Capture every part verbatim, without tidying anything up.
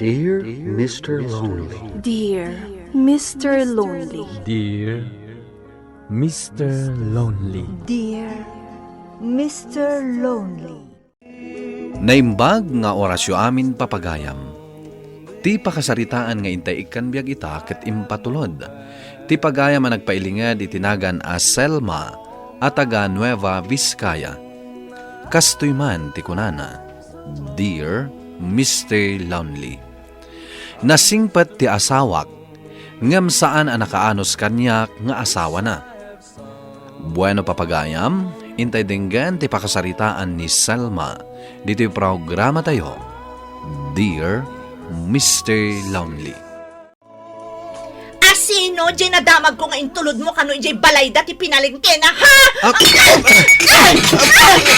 Dear Mister Lonely. Dear Mister Lonely. Dear Mister Lonely. Dear Mister Lonely. Naimbag nga orasyo amin, papagayam. Ti pakasaritaan nga intay ikkan biag ita ket impatulod ti pagayam a nagpailinged iti nagan a Selma a taga Nueva Vizcaya. Kastoy man ti kunana, "Dear Mister Lonely, nasingpet ti asawak, ngem saan a nakaanus kaniak nga asawana." Bueno, papagayam, intay denggen ti pakasaritaan ni Selma ditoy programatayo, Dear Mister Lonely. Asino diay nadamagko nga intulodmo kano idiay balayda ti pinalengkena, ha? Ah,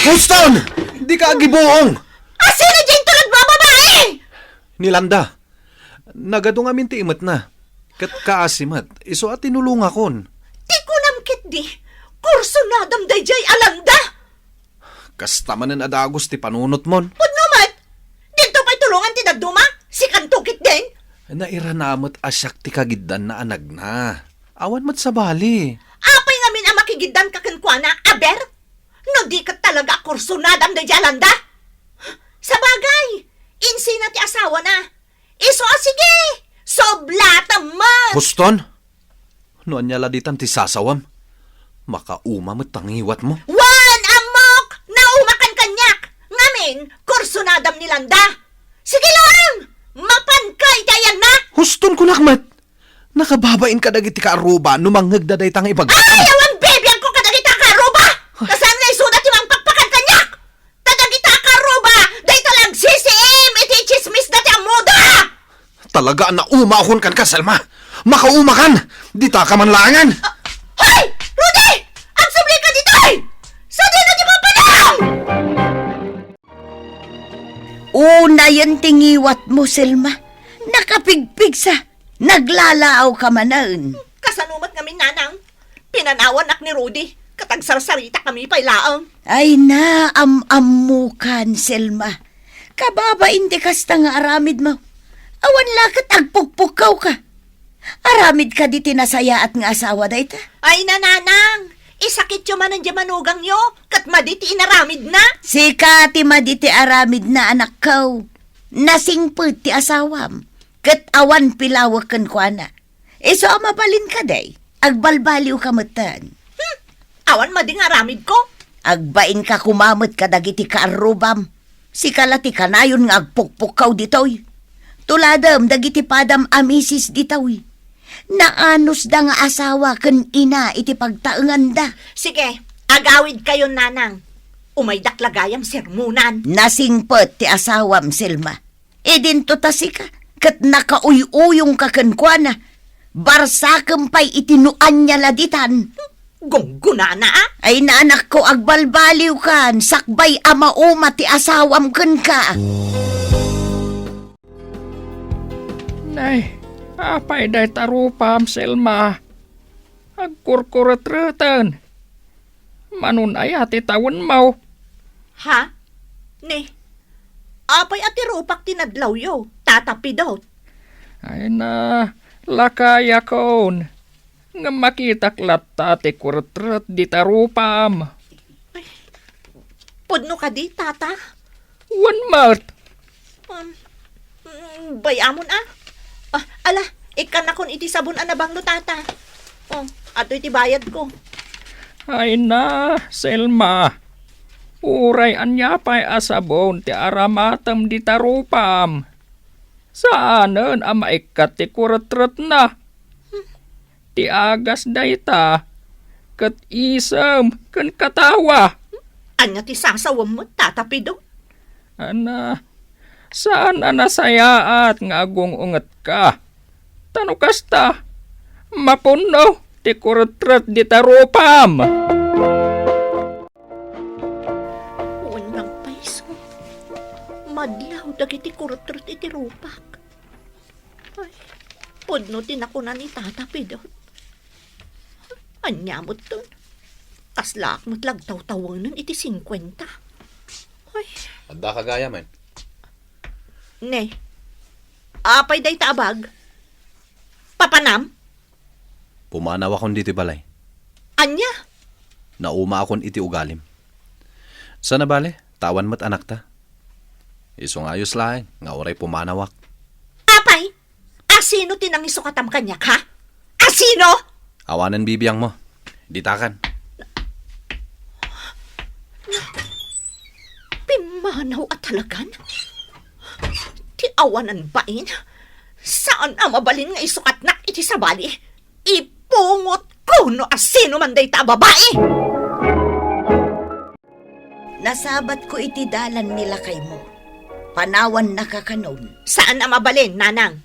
Houston! Dika agibuong! Asino diay intulodmo a babai? Ni Landa. Nagadu ngamin ti imetna. Ket kaasi met, isu a tinulongakon. Ti kunam ketdi, kursunadam daydiay a Landa? Kasta manen a dagus ti panunotmon. Pudno met! Didto pay tulongan ti dadduma? Sikanto ketdin? Nairana met a siak ti kagiddanna a nagna. Awan met sabali. Apay ngamin a makigiddanka kenkuana, aber? No di ket talaga a kursunadam daydiay a Landa? Sabagay, insina ti asawana. Isu a sige, sublatam met! Houston, no ania la ditan ti sasawam, makauma met ta ngiwatmo. Wen, ammok! Naumakan kaniak! Ngamin, kursunadam ni Landa! Sige laeng! Mapanka iti ayanna! Houston, kunak met! Nakababain kadagiti kaarruba no mangngegda dayta nga ibagbaam. Ay, awan bibiagko kadagiti kaarruba! Ta saan nga isuda ti mangpakpakan kaniak! Ta dagiti kaarruba, dayta la agsisiim iti tsismisda ti ammoda! Talaga a naumaakon kenka, Selma! Makaumakan! Ditaka man laengen! Ah, hoy! Rudy! Agsublika ditoy! Sadino ti papadam? Unayen ti ngiwatmo, Selma. Nakapigpigsa. Naglalaawka manen. Kasano met ngamin, nanang? Pinanawanak ni Rudy, ket agsarsaritakami pay laeng. Ay na, am-ammokan, Selma. Kababain ti kasta nga aramidmo. Awan la ket agpukpukkawka. Aramid kadi ti nasayaat nga asawa dayta? Ay na, nanang, isakityo manen diay manugangyo, ket madi ti inaramidna. Sika ti madi ti aramidna, anakko. Nasingpet ti asawam, ket awan pilawek kenkuana. Isu a mabalin kadi, agbalbaliwka metten. Hmm, awan madi nga aramidko. Agbainka koma met kadagiti kaarrubam. Sika la ti kanayon nga agpukpukkaw ditoy. Tuladem dagiti padam a misis ditoy. Naanusda nga asawa ken ina iti pagtaenganda. Sige, agawidkayon, nanang. Umaydak la gayam sermonan. Nasingpet ti asawam, Selma. Idinto ta sika, ket nakauy-uyongka kenkuana. Barsakem pay iti no ania la ditan. Gunggonana, a? Ay, anakko, agbalbaliwkan, sakbay a mauma ti asawam kenka. Nay, apay dayta rupam, Selma? Agkurkuretreten. Manon aya ti tawenmo? Ha? Ni, apay a ti rupak ti nadlawyo, Tata Pidot? Ay na, lakayakon. Ngem makitak latta ti kuretret dita rupam. Ay, pudno kadi, Tata? Wen met. Um, mm, bay-amon a. Ah, ala, ikkannakon iti sabon a nabanglo, Tata. Oh, atoy ti bayadko. Ay na, Selma. Uray ania pay a sabon ti aramatem dita rupam. Saanen a maikkat ti kuretretna. Ti agas dayta, ket isem ken katawa. Ania ti sasawem met, Tata Pido? Ana, saan a nasayaat nga agung-ungetka. Ta no kasta, mapunno ti kuretret dita rupam. Wen, nagpayso. Madlaw dagiti kuretret iti rupak. Ay, pudno ti nakuna ni Tata Pidot. Ania met ton? Kaslaak met la agtawtawenen iti singkuenta. Ay. Adda ka gayam, eh? Ne. Apay dayta a bag? Papanam? Pumanawakon ditoy balay. Ania? Naumaakon iti ugalim. Sana bale, ta awan met anakta. Isu nga ayos laeng nga uray pumanawak. Apay, asino ti nangisukatam kaniak, ha? Asino? Awanen bibiangmo. Ditakan. Pimmanaw a talagan? Ti awanan bain? Saan a mabalin nga isukatnak iti sabali? Ipungotko no asino man dayta a babai! Nasabatko iti dalan ni lakaymo. Panawannaka kanon. Saan a mabalin, nanang.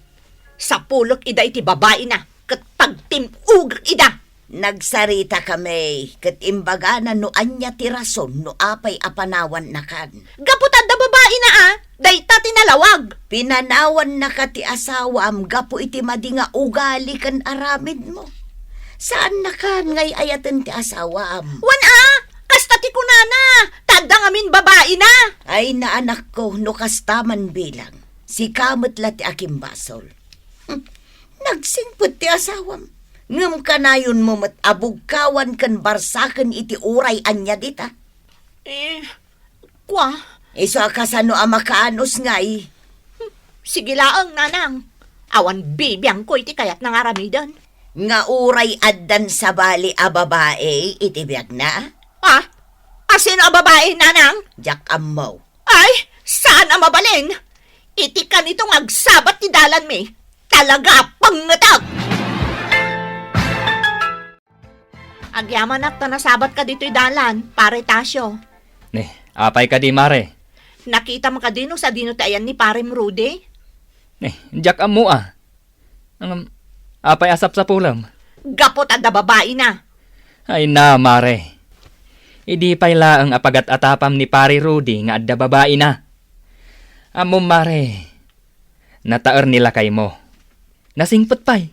Sapulek ida iti babaina, ket pagtim-ogek ida. Nagsaritakami, ket imbagana no ania ti rason no apay a panawannakan. Gapu ta adda babaina a, dayta ti nalawag. Pinanawannaka ti asawam gapu iti madi nga ugali ken aramidmo. Saannakan nga ay-ayaten ti asawam. Wen a, kasta ti kunana, ta adda ngamin babaina. Ay, naanakko, no kasta man bilang, sika met la ti akimbasol. Hmm, nagsingpet ti asawam. Ngem kanayonmo met a bugkawan ken barsaken iti uray ania dita. Eh, kua? Isu a kasano a makaanus ngay? Sige laeng, nanang. Awan bibiangko iti kayatna nga aramiden. Nga uray addan sabali a babai iti biagna? Ah? Asino a babai, nanang? Diak ammo. Ay, saan a mabalin? Iti kanito nga agsabat ti dalanmi, talaga a pangngetek! Agyamanak ta nasabatka ditoy dalan, Pare Tasio. Ne, apay kadi, Mare? Nakitam kadi no sadino ti ayan ni Parem Rudy? Ne, diak ammo a. Ngem, apay a sapsapulem? Gapu ta adda babaina. Ay na, Mare. Idi pay laeng a pagat-atapam ni Pare Rudy nga adda babaina. Ammom, Mare, nataer ni lakaymo. Nasingpet pay.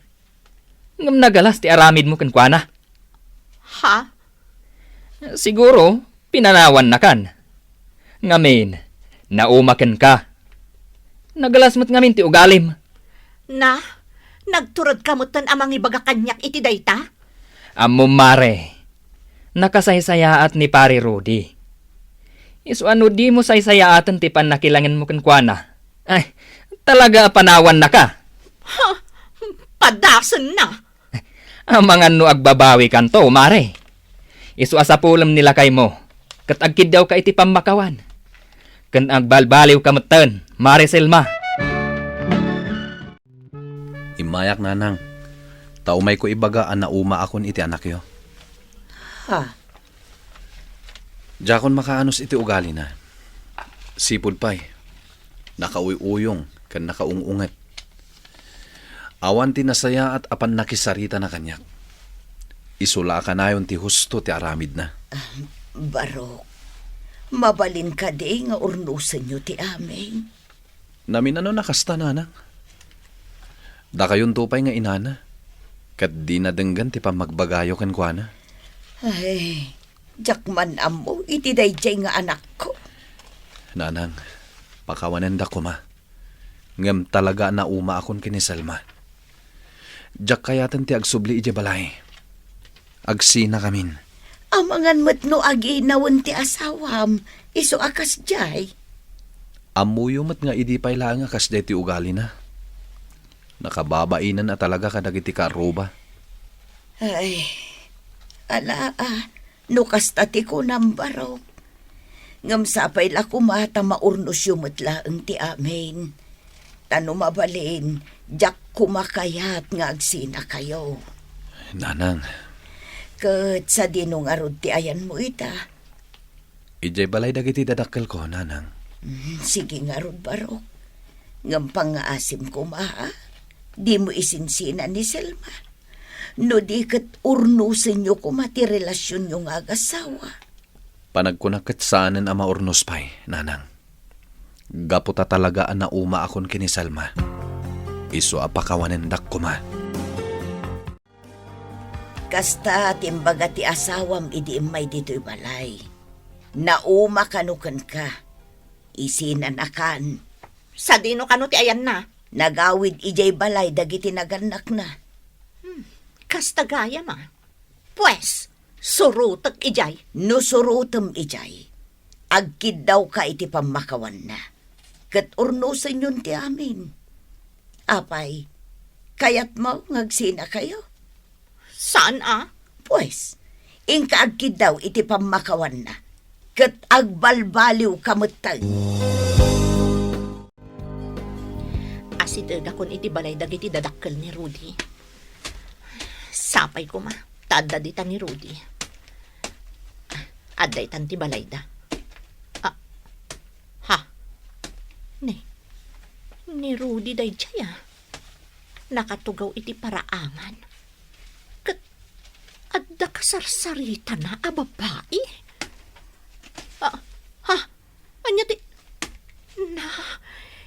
Ngem nagalas ti aramidmo kenkuana. Ha? Siguro, pinanawannakan. Ngamin, nauma kenka. Nagalas met ngamin ti ugalim. Na, nagturedka metten a mangibaga kaniak iti dayta? Ammom, Mare, nakasaysayaat ni Pare Rudy. Isu a no dimo saysayaaten ti pannakilangenmo kenkuana, ay, talaga a panawannaka. Ha? Padasenna! Amangan no agbabawikanto, Mare. Isu a sapulem ni lakaymo, ket agkiddawka iti pammakawan. Ken agbalbaliwka metten, Mare Selma. Immayak, nanang, ta umayko ibaga a naumaakon iti anakyo. Ha? Diakon makaanus iti ugalina. Sipud pay, nakauyuyong ken nakaung-unget. Awan ti nasayaat a pannakisaritana kaniak. Isu la a kanayon ti husto ti aramidna. Ah, Barok, mabalin kadi nga urnosenyo ti amin? Naminano na kasta, nanang. Dakayonto pay nga inana, ket dina denggen ti pammagbagayo kenkuana. Ay, diak man ammo iti daydiay nga anakko. Nanang, pakawanendak koma. Ngem talaga a naumaakon ken ni Selma. Diak kayaten ti agsubli idiay balay. Agsinakamin. Amangan met no aginawen ti asawam, isu a kasdiay. Ammoyo met nga idi pay laeng a kasdiay ti ugalina. Nakababainen a talaga kadagiti kaarruba. Ay, ala, ah, no kasta ti kunam, Barok. Ngem sapay la koma ta maurnosyo met laeng ti amin. Ta no mabalin, diak koma kayat nga agsinakayo. Nanang. Ket sadino ngarud ti ayanmo ita? Idiay balay dagiti dadakkelko, nanang. Mm, sige ngarud, Barok. Ngem pangngaasim koma, ha? Dimo isinsina ni Selma. No di ket urnosenyo koma ti relasionyo nga agasawa. Panagkunak ket saanen a maurnos pay, nanang. Gapu ta talaga a naumaakon ken ni Selma. Isu a pakawanendak koma. Kasta ti imbaga ti asawam idi immay ditoy balay. Nauma kano kenka. Isinanakan. Sadino kano ti ayanna? Nagawid idiay balay dagiti nagannakna. Hmm, kasta gayam a. Pues, surotek idiay. No surotem idiay, agkiddawka iti pammakawanna, ket urnosenyon ti amin. Apay, kayatmo nga agsinakayo? Saan a? Pues, inka agkiddaw iti pammakawanna, ket agbalbaliwka metten. Asitegakon iti balay dagiti dadakkel ni Rudy. Sapay koma, ta adda dita ni Rudy. Adda itan ti balayda. Ah, ha? Ni, ni Rudy daydiay a. Nakatugaw iti paraangan. Ket adda kasarsaritana a babai? Ah, ha? Ania ti, na,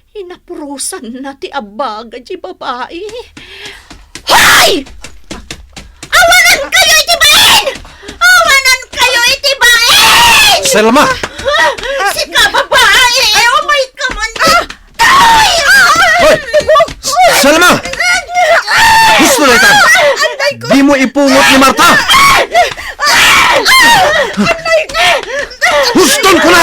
inapurosanna ti abaga ti babai? Hoy! Awanankayo iti bain! Awanankayo iti bain! Selma! Sika, babai! Umayka man ditoy! Hoy! Selma! Husto na itan! Dimo ipungot ni Marta! Huston ko na!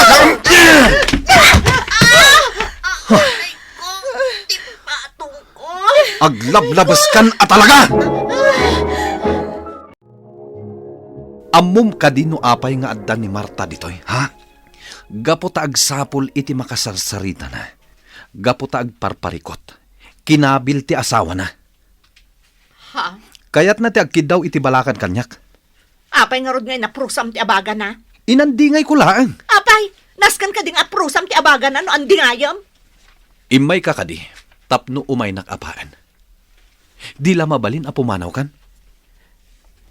Aglablabaskan a talaga! Ammom kadi no apay nga adda ni Marta ditoy, ha? Gapu ta agsapul iti makasarsaritana. Gapu ta agparparikot. Kinabil ti asawana. Ha? Kayatna ti agkiddaw iti balakad kaniak. Apay ngarud nga inaprusam ti abagana? Inandingayko laeng. Apay, nasken kadi nga aprusam ti abagana no andingayem? Immayka kadi, tapno umaynak a paen. Di la mabalin a pumanawkan?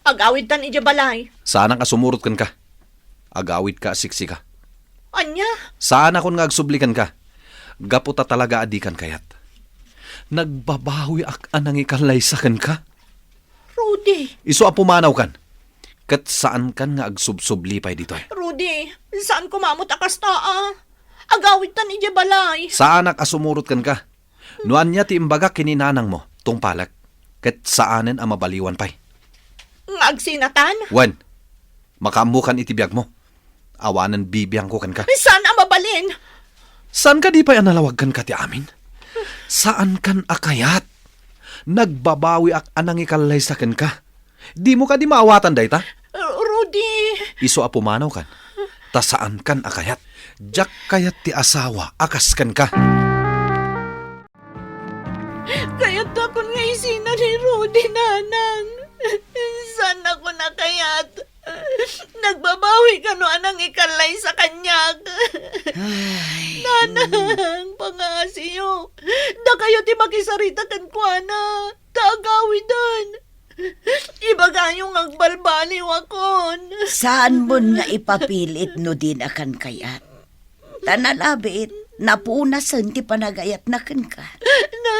Agawidtan idiay balay. Saanak a sumurot kenka. Agawidka a siksika. Ania? Saanakon nga agsubli kenka. Gapu ta talaga a dikan kayat. Nagbabawiak a nangikallaysa kenka. Rudy. Isu a pumanawkan. Ket saankan nga agsubsubli pay ditoy. Rudy, saan koma met a kasta a. Agawidtan idiay balay. Saanak a sumurot kenka. No ania ti imbagak ken ni nanangmo, tungpalek, ket saanen a mabaliwan pay. Nga agsinatan? Wen, makaammokan iti biagmo. Awanen bibiangko kenka. Saan a mabalin? Saan kadi pay a nalawag kenka ti amin? Saankan a kayat. Nagbabawiak a nangikallaysa kenka. Dimo kadi maawatan dayta? Rudy! Isu a pumanawkan, ta saankan a kayat. Diak kayat ti asawa a kas kenka. Kayattakon nga isina ni Rudy, Nanang. Saannakon a kayat. Nagbabawi kano a nangikallaysa kaniak. Ay. Nanang, pangaasiyo. Dakayo ti makisarita kenkuana. Ta agawiden. Ibagayo nga agbalbaliwakon. Saanmon nga ipapilit no dina kan kayat. Ta nalabit, napunasen ti panagayatna kenka. Na,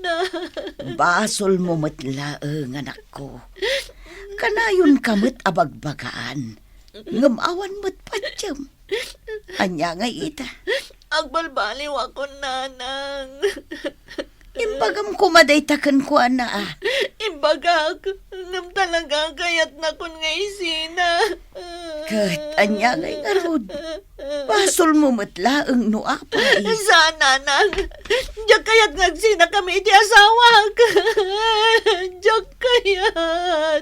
na. Basolmo met laeng, anakko. Kanayonka met a bagbagaan. Ngem awan met patiem. Ania ngay ita? Agbalbaliwakon, Nanang. Imbagam koma dayta kenkuana a. Imbagak, ngem talaga kayatnakon nga isina. Ket ania ngay ngarud? Basolmo met laeng no apay. Saan, Nanang. Diak kayat nga agsinakami iti asawak. Diak kayat.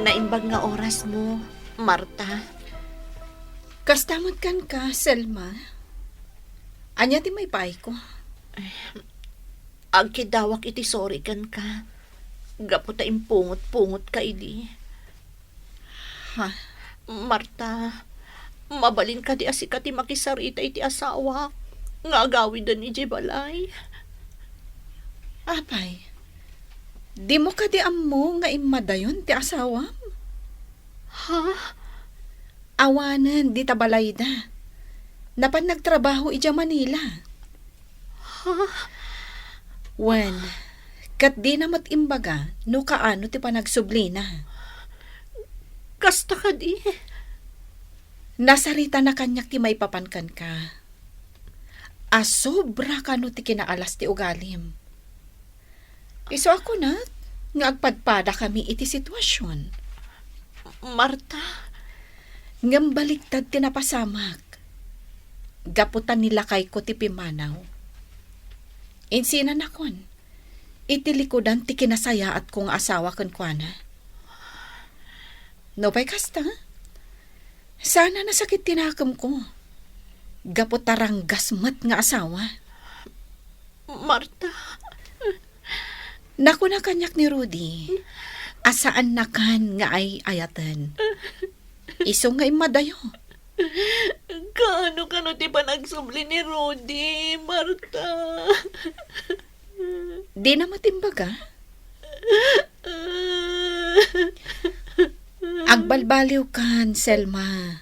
Naimbag nga orasmo, Marta. Kasta met kenka, Selma. Ania ti maipaayko? Agkiddawak iti sorry kenka. Gapu ta impungot-pungotka idi. Ha? Marta, mabalin kadi a sika ti makisarita iti asawak nga agawiden idiay balay? Apay, dimo kadi ammo nga immadayon ti asawam? Ha? Awanen dita balayda. Napan nagtrabaho idiay Manila. Ha? Wen, ket dina met imbaga no kaano ti panagsublina. Kasta kadi? Nasaritana kaniak ti maipapan kenka. a sobra kano ti kinaalas ti ugalim. Isu a kunak nga agpadpadakami iti situasion. Marta. Ngem baliktad ti napasamak. Gapu ta ni lakayko ti pimmanaw. Insinanakon iti likudan ti kinasayaatko nga asawa kenkuana. Nupay kasta, saan a nasakit ti nakemko. Gapu ta ranggas met nga asawa. Marta. Nakuna kaniak ni Rudy a saannakan nga ay-ayaten. Isu nga immadayo. Kaano kano ti panagsubli ni Rudy, Marta? Dina met imbaga? Agbalbaliwkan, Selma.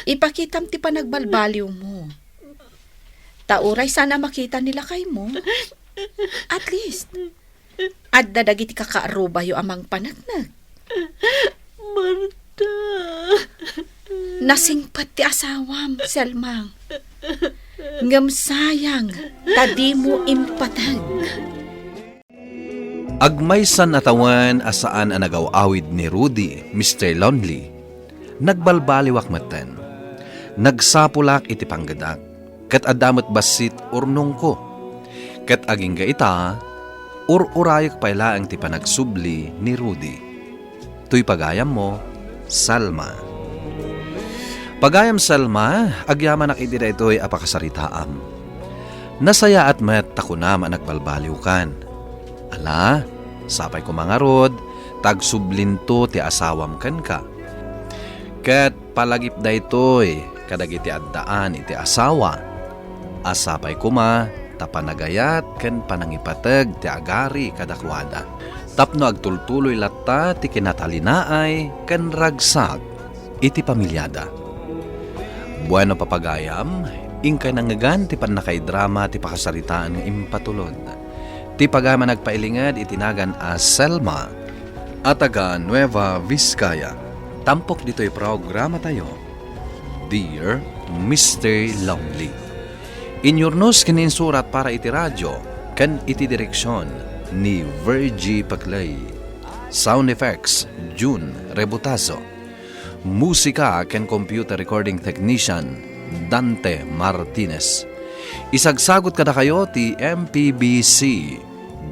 Ipakitam ti panagbalbaliwmo. Ta uray saan a makita ni lakaymo, at least, adda dagiti kakaarrubayo a mangpaneknek. Marta. Nasingpet ti asawam, Selma. Ngem sayang ta dimo impateg. Agmaysan a tawen a saan a nagaw-awid ni Rudy, Mister Lonely, nagbalbaliwak metten. Nagsapulak iti panggedak, ket adda met bassit urnongko. Ket agingga ita, ur-urayek pay laeng ti panagsubli ni Rudy. Toy pagayammo, Salma. Pagayam Salma, agyamanak iti daytoy a pakasaritaam. Nasayaat met ta kunam a nagbalbaliwkan. Ala, sapay koma ngarud, ta agsublinto ti asawam kenka. Ket palagip daytoy kadagiti addaan iti asawa a sapay koma ta panagayat ken panangipateg ti agari kadakuada, tapno agtultuloy latta ti kinatalinaay ken ragsak iti pamiliada. Bueno, papagayam, inkay nangngegan ti pannakaidrama ti pakasaritaan nga impatulod. Ti pagayam a nagpailinged iti nagan a Selma a taga Nueva Vizcaya. Tampok ditoy programatayo, Dear Mister Lonely. Inyurnos ken insurat para iti radio ken iti direksion ni Virgie Paclay. Sound effects, June Rebutazo. Musika ken computer recording technician, Dante Martinez. Isagsagut kadakayo ti M P B C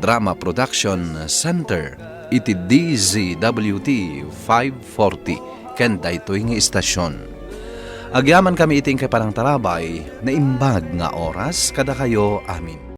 Drama Production Center iti D Z W T five forty ken daytoy nga istasion. Agyamankami iti inkay panangtarabay, naimbag nga oras kadakayo amin.